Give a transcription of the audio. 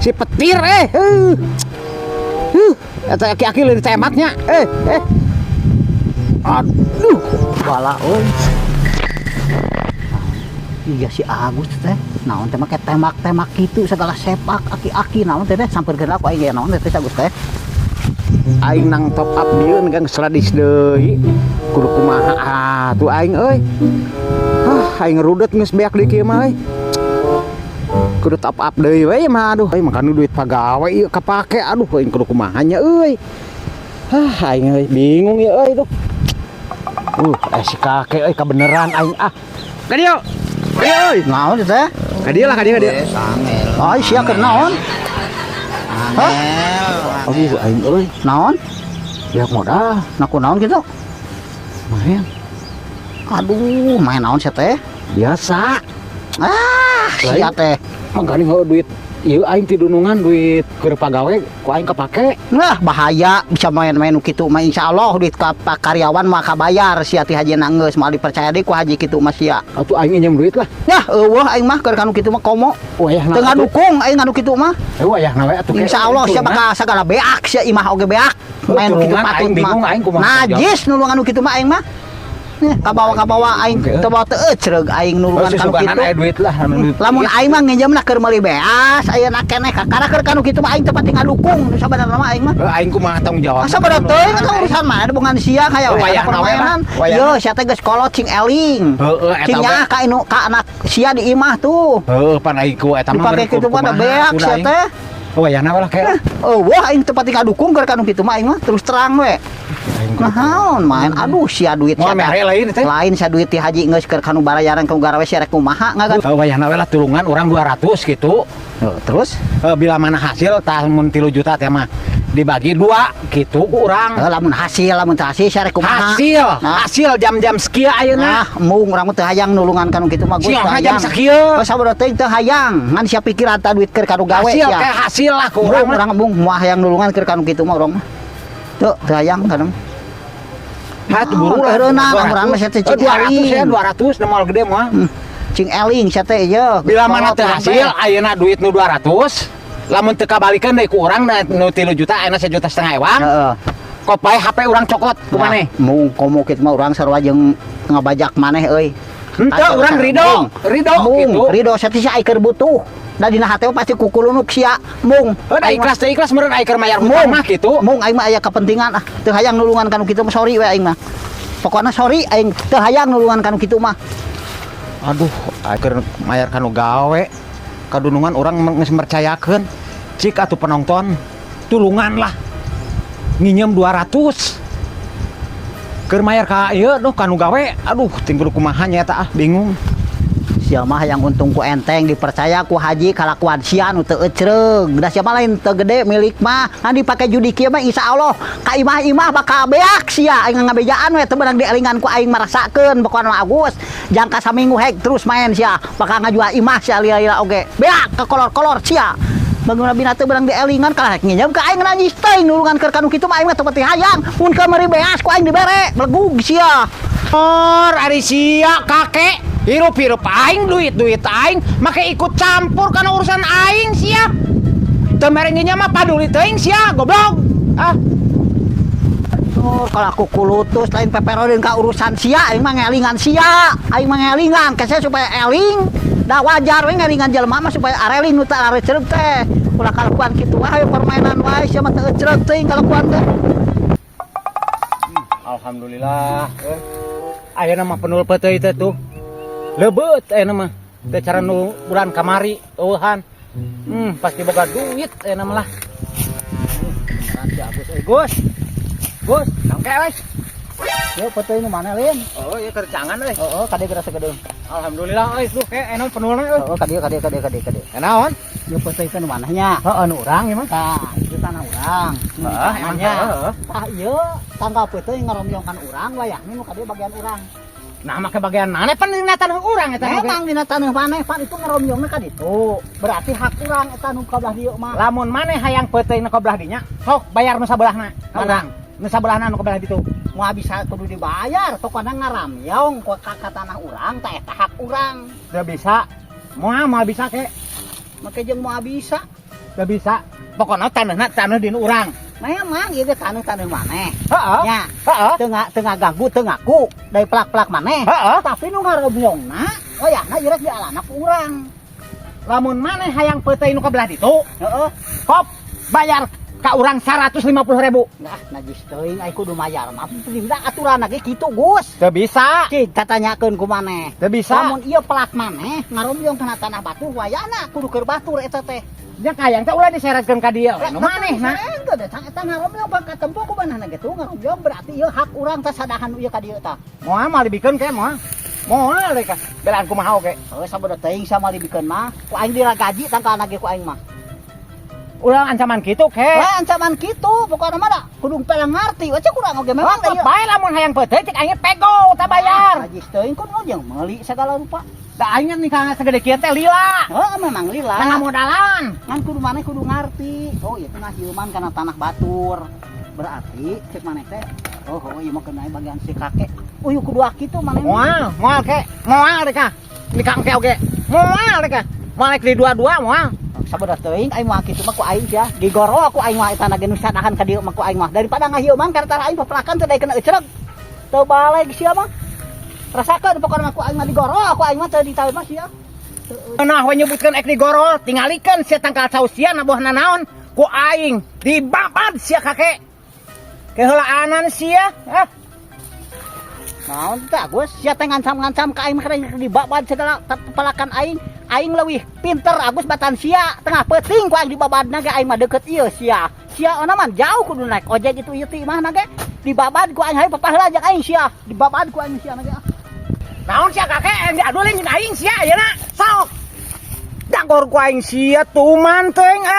Si petir eh. Eta aki-aki leuwih ditembaknya. Eh, eh. Aduh, Bala euy. Iya, si Agus teh naon teh make tembak-tembak gitu segala sepak aki-aki, naon teh teh sampeurkeun aku aing ge, naon teh teh si Agus teh. Aing nang top up dieu kan seladis deui. Kudu kumaha atuh aing euy. Ah, aing rudet geus beak deui kieu mah euy. Kudu top up deui we mah, aduh. Aing makan duit pagawe ieu kapake, aduh, aing kudu kumaha nya euy. Ah, aing euy bingung ya euy tuh. Si kakek euy, kabeneran aing ah. Ka dieu. Ka dieu euy. Naon teh? Ka dieu lah, ka dieu, ka dieu. Ay, sia keur naon? Hah? Aduh, aing euy. Naon? Beak modal. Nah, kunaon kitu? Main. Aduh, main naon sia teh? Biasa. Ah, sia teh. Mangkani heuh duit ieu aing tidunungan, duit keur pagawe ku aing kapake. Nah, bahaya bisa main-main kitu mah. Insyaallah duit ka karyawan mah kabayar sia ti haji geus moal dipercaya deui ku haji kitu mah sia. Atuh aing injem duit lah. Yah, euweuh aing mah keur kanu kitu mah komo. Wayahna. Teu ngadukung aing nganu kitu mah. Eh, wayahna we atuh. Insyaallah sia bakal sagala beak sia, imah oge beak. Main kitu Tulungan, patut aing bingung, mah. Aing kumaha. Najis nulungan nu kitu mah aing mah. Eh, kabawa-kabawa aing teu bawa teu ecreug aing nulungan kanu Suganan kitu. Aya duit lah anu duit. Lamun aing mah nginjemna keur meuli beas ayeuna keneh, kakara keur kanu kitu mah aing teu pati ngadukung nu sabenerna mah aing mah. Eh, aing kumaha tanggung jawab. Asa pada teuing eta urusan mah hubungan sia kaya Oh, we wayahna we lah. Permainan. Wayahna. Yo sia teh geus kolot, cing eling. Heeh, eta Cing we. nyaah ka inu ka anak sia di imah tuh. Heeh, pan aing ku eta mah Dipake kitu mah da beak sia teh. Oh, wayahna we lah kayak. Oh, wah, aing teu pati ngadukung keur kanu kitu mah aing mah, terus terang we. Aing kudu Nah, naon main, aduh, sia duit Moal sia teh. Mere lain teh. Lain sia duit ti haji geus keur kanu barayaran ka garawe sia rek kumaha ngagan. Oh, wayahna we lah, tulungan urang 200 gitu. Oh, terus? Eh, bila mana hasil tah, mun 3 juta teh mah dibagi dua gitu ku urang. Eh, lamun hasil, lamun teu hasil sia rek kumaha? Hasil, Nah. hasil jam-jam sekieu ayeuna. Nah, mung urang mah teu hayang nulungan kanu kitu mah, Gus. Sia Teu mah jam hayang. Sakieu. Oh, sabodo teuing teu hayang. Ngan sia pikir anta duit keur kanu gawe Hasil sia. Kayak hasil lah ku urang Mung mah. Urang mung moal hayang nulungan keur kanu kitu mah urang mah. Teu, teu hayang kan. Ha, tuh buru lah. Eureunang urang mah sia teh Eh, cing 200 ya, eling. 200 nu moal gede mah. Cing eling sia teh ye. Bila mana teu hasil ayeuna duit nu 200, lamun teu kabalikeun deui ku urang nu 3 juta ayeuna 1,5 juta ewang. Heeh. Kopai HP urang cokot ku maneh. Mung komo kitu mah urang sarua jeung ngabajak maneh euy. Henteu, urang ridho, ridho Mung, gitu. Ridho sia teh sia keur butuh. Da dina hate mah pasti kukulunuk sia. Mung. Heuh, da ikhlas teh ikhlas meureun ai keur mayar hutang mah gitu. Mung aing mah aya kepentingan ah. Teu hayang nulungan kanu kitu mah, sorry we aing mah. Pokokna sorry, aing teu hayang nulungan kanu kitu mah. Aduh, ai keur mayar kanu gawe. Kadunungan urang geus mercayakeun. Cik atuh penonton, tulungan lah. Nginjem 200. Keur mayar ka ieu duh kanu gawe. Aduh, ting kudu kumaha nya eta ah, bingung. Sia mah yang untung ku enteng dipercaya ku haji, kalakuan sia nu teu ecreug. Da sia mah lain teu gede milik mah. Ngan dipake judi kieu mah insyaallah ka imah-imah bakal beak sia. Aing ngabejaan we teu beunang dielingan ku aing marasakeun pokona mah Agus. Jangka saminggu hek terus main sia bakal ngajual imah sia lila-lila oge. Beak ke kolor-kolor sia. Bagaimana bina teu beunang dielingan kalah rek nginjem ka aing, najis teuing nulungan keur kanu kitu mah aing mah teu pati hayang. Mun kamari beas ku aing dibere belegug sia. Or, ari sia kakek hirup-hirup aing, duit-duit aing make ikut campur kana urusan aing sia. Teu mere nginjem mah paduli teuing sia, goblok. Ah. Oh, kalau aku kulutus lain peperodeun ka urusan sia, aing mah ngelingan sia, aing mah ngelingan ke sia supaya eling. Da wajar we ngelingan jelema mah supaya areling nu teu arecereg teh. Ulah kalakuan kitu wae, permainan wae sia mah teu ecreug teuing kalakuan teh. Alhamdulillah. Ayeuna mah penul peuteuy teh tuh. Lebeut ayeuna mah. Teh cara nu bulan kamari eueuhan. Pasti boga duit ayeuna mah lah. Beneran si Agus euy, Gus. Gus, Kangke wes. Yeuh peuteuy nu mana lin? Oh, iya kercangan euy. Heeh, kade geura sagedeung. Alhamdulillah euy tuh kayak enon penulna euy. Heeh, kade kade kade kade kade. Naon? Yeuh peuteuy teh nu mana nya? Heeh, nu urang ieu mah. Tah, itu tanah urang. Nu Heeh, emang tanahnya. heeh. Tah ieu tanggal peuteuy ngaromyongkan urang wayahna nu kadieu bagian urang. Nah, make bagian mana pan dina tanah urang eta oge. Memang dina taneuh maneh pan itu ngaromyongna ka ditu. Berarti hak urang eta nu ka belah dieu mah. Lamun maneh hayang peuteuy nu ka belah dinya, sok bayar nu sabelahna. Ka Mana? urang. Nu sabelahna nu ka belah ditu. Moal bisa, kudu dibayar. Pokokna ngaramyong ku ka tanah urang tah eta hak urang. Teu bisa. Moal moal bisa ke. Make jeung moal bisa. Teu bisa. Pokokna tanahna tanah dina urang. Memang ieu ge taneuh-taneuh maneh. Heeh. Nya, Heeh. teu teu ngaganggu, teu ngaku dari pelak-pelak maneh. Heeh. Tapi nu ngarobyongna, wayahna ieu rek dialana ku urang. Lamun maneh hayang peuteuy nu ka belah ditu, Heeh. kop bayar ka urang 150.000. Nah, najis teuing ai kudu mayar mah. Da aturan ge kitu, Gus. Teu bisa. Cik, tatanyakeun ku maneh. Teu bisa. Lamun ieu pelak maneh ngarobyong kana tanah batur, wayahna kudu keur batur eta teh. Nya kayang teh ulah diseretkeun ka dieu. Nu maneh na. Henteu deh, eta ngarobyong bang katempo ku manehna gitu ngarobyong berarti ieu hak urang teh sadahan ieu ka dieu tah. Moal moal dibikeun ke moal. Moal deh ka. Belaan kumaha oge. Heuh, sabodo teuing sama dibikeun mah. Ku aing diragaji tangkalna ge ku aing mah. Ulah ancaman kitu ke. Lah ancaman kitu pokokna mah da kudu pada ngarti we kurang oge memang da Memang ieu. bae lamun hayang peuteuy cek aing pego tah bayar. Najis teuing kudu jeung meuli segala rupa. Da aing nikah segede kieu teh lila. Heuh, memang lila. Tengah modalan. Ngan kudu maneh kudu ngarti. Oh, ieu teh ngahilman kana tanah batur. Berarti cek maneh teh, oh, ieu mah kena bagian si kakek. Oh, ieu kudu kitu maneh. Moal, moal ke. Moal deh ka. Nikah engke oge. Moal deh ka. Moal di dua-dua moal. Sabodo teuing aing mah kitu mah ku aing sia. Digoro ku aing mah eta ge nu sadahan ka dieu mah ku aing mah. Daripada ngahilman kana tanah aing pepelakan teh kena ecreg. Teu balik sia mah. Rasakeun pokona mah ku aing mah digoro ku aing mah teu ditahu mah sia. Nah, we nyebutkeun ek digorol, tingalikeun sia tangkal cau sia nabohna naon ku aing dibabad sia kakek. Keheulaanan sia. Ah, Naon teh Agus, sia teh ngancam-ngancam ka aing mah kena dibabad segala pepelakan aing. Aing leuwih pinter Agus batan sia, tengah peuting ku aing dibabadna ge aing mah deket ieu sia. Sia ona mah jauh kudu naik ojek itu ieu ti imahna ge. Dibabad ku aing hayu papah heula jeung aing sia. Dibabad ku aing sia na ge. Naon sia kakek yang diadu lain aing sia ayeuna. Sok. Dagor ku aing sia tuman teuing ah.